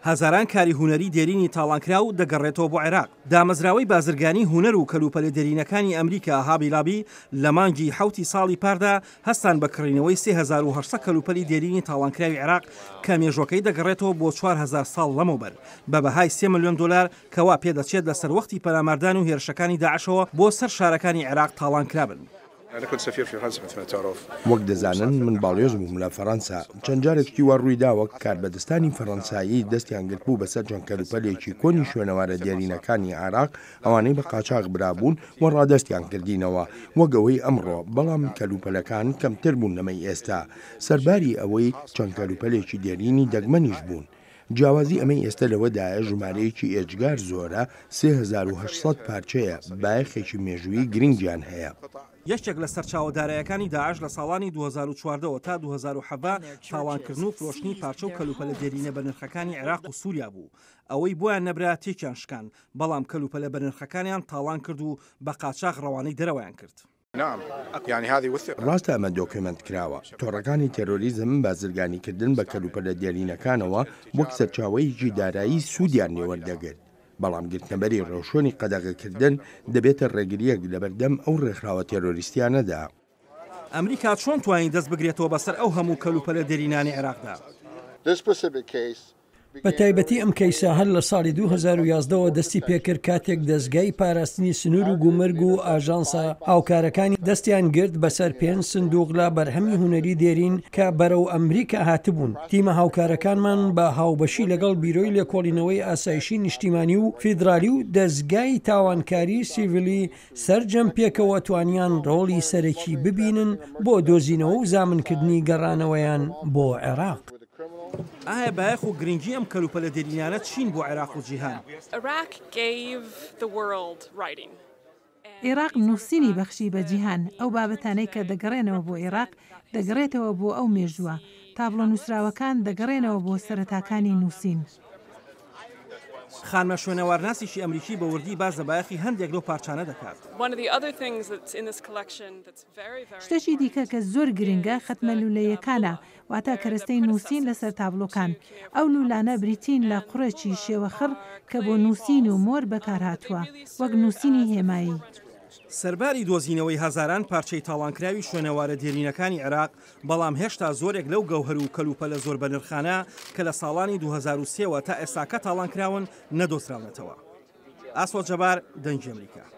هەزاران کاری هونەری دێرینی تاڵانکراو دەگەڕێتەوە بۆ عێراق. دامەزراوەی بازرگانی هونەر و کەلوپەلە دێرینەکانی ئەمریکا هابی لابی لە مانگی حەوتی ساڵی پاردا هەستان بە کڕینەوەی 3800 کەلوپەلی دێرینی تاڵانکراوی عێراق کە مێژوەکەی دەگەڕێتەوە بۆ 4000 ساڵ لەمەوبەر بە بەهای 3 ملیۆن دۆلار کە وا پێدەچێت لە سەروەختی پەلاماردان و هێرشەکانی داعشەوە بۆ سەر شارەکانی عێراق تاڵانکرابن. وەک دەزانن من باڵیۆز بووم لە فەرەنسا، چەند جارێک شتی وا ڕوویداوە کاربەدەستانی فەرەنسایی دەستیان گرتبوو بەسەر چەند کەلوپەلێکی کۆنی شوێنەوارە دێرینەکانی عێراق ئەوانەی بە قاچاخ برابوون و ڕادەستیان کردینەوە وەک ئەوەی ئەمڕۆ، بەڵام کەلوپەلەکان کەمتر بوون لەمەی ئێستا، سەرباری ئەوەی چەند کەلوپەلێکی دێرینی دەگمەنیش بوون. جیاوازی ئەمەی ئێستە لەوەدایە ژمارەیەکی ئێجگار زۆرە، 3800 پارچەیە، بایەخێکی مێژوویی گرنگیان هەیە. یەکێک لە سەرچاوە دارایەکانی داعش لە ساڵانی 2014 ەوە تا 2017 تاڵانکردن و فرۆشتنی پارچە و کەلوپەلە دێرینە بەنرخەکانی عێراق و سووریا بوو. ئەوەی بۆیان نەبرا تێکیان شکان، بەڵام کەلوپەلە بەنرخەکانیان تاڵان کرد و بە قاچاخ ڕەوانەی دەرەوەیان کرد. ڕاستە ئەمە دۆکیۆمێنت کراوە. تۆڕەکانی تێرۆریزم بازرگانیکردن بە کەلوپەلە دێرینەکانەوە وەک سەرچاوەیەکی دارایی سوودیان لێوەردەگرت، بەڵام گرتنەبەری ڕێوشوێنی قەدەغەکردن دەبێتە ڕێگرییەک لەبەردەم ئەو ڕێکخراوە تێرۆریستیانەدا. ئەمریکا چۆن توانی دەست بگرێتەوە بەسەر ئەو هەموو کەلوپەلە دێرینانەی عێراقدا؟ بە تایبەتی ئەم کەیسە هەر لە ساڵی 2011 ەوە دەستی پێکرد کاتێک دەزگای پاراستنی سنوور و گومرگ و ئاژانسە هاوکارەکانی دەستیان گرت بەسەر پێنج سندوق لە بەرهەمی هونەری دێرین کە بەرەو ئەمریکا هاتبوون. تیمە هاوکارەکانمان بە هاوبەشی لەگەڵ بیرۆی لێکۆڵینەوەی ئاسایشی نیشتیمانی و فیدرالی و دەزگای تاوانکاری سیڤیلی سەرجەم پێکەوە توانیان ڕۆڵی سەرەکی ببینن بۆ دۆزینەوە و زامنکردنی گەڕانەوەیان بۆ عێراق. ئایا بایەخ و گرنگی ئەم کەلوپەلە دێرینانە چین بۆ عێراق و جیهان؟ عێراق نووسینی بەخشی بە جیهان، ئەو بابەتانەی کە دەگەڕێنەوە بۆ عێراق، دەگەڕێتەوە بۆ ئەو مێژووە، تابڵۆ نووسراوەکان دەگەڕێنەوە بۆ سەرەتاکانی نووسین. خانمە شوێنەوارناسێکی ئەمریکی بە وردی باس لە بایەخی هەندێک لەو پارچانە دەکات. شتێکی دیکە کە زۆر گرنگە خەتمە لوولەییەکانە، واتە کەرەستەی نووسین لەسەر تابڵۆکان. ئەو لوولانە بریتین لە قوڕێکی شێوە خڕ کە بۆ نووسین و مۆر بەکارهاتووە، وەک نووسینی هێمایی. سەرباری دۆزینەوەی هەزاران پارچەی تاڵانکراوی شوێنەوارە دێرینەکانی عێراق، بەڵام هێشتا زۆرێک لەو گەوهەر و کەلوپەلە زۆر بەنرخانە کە لە ساڵانی 2003 وە تا ئێستاکە تاڵانکراون، نەدۆزراونەتەوە. ئاسۆ جەبار، دەنگی ئەمریکا.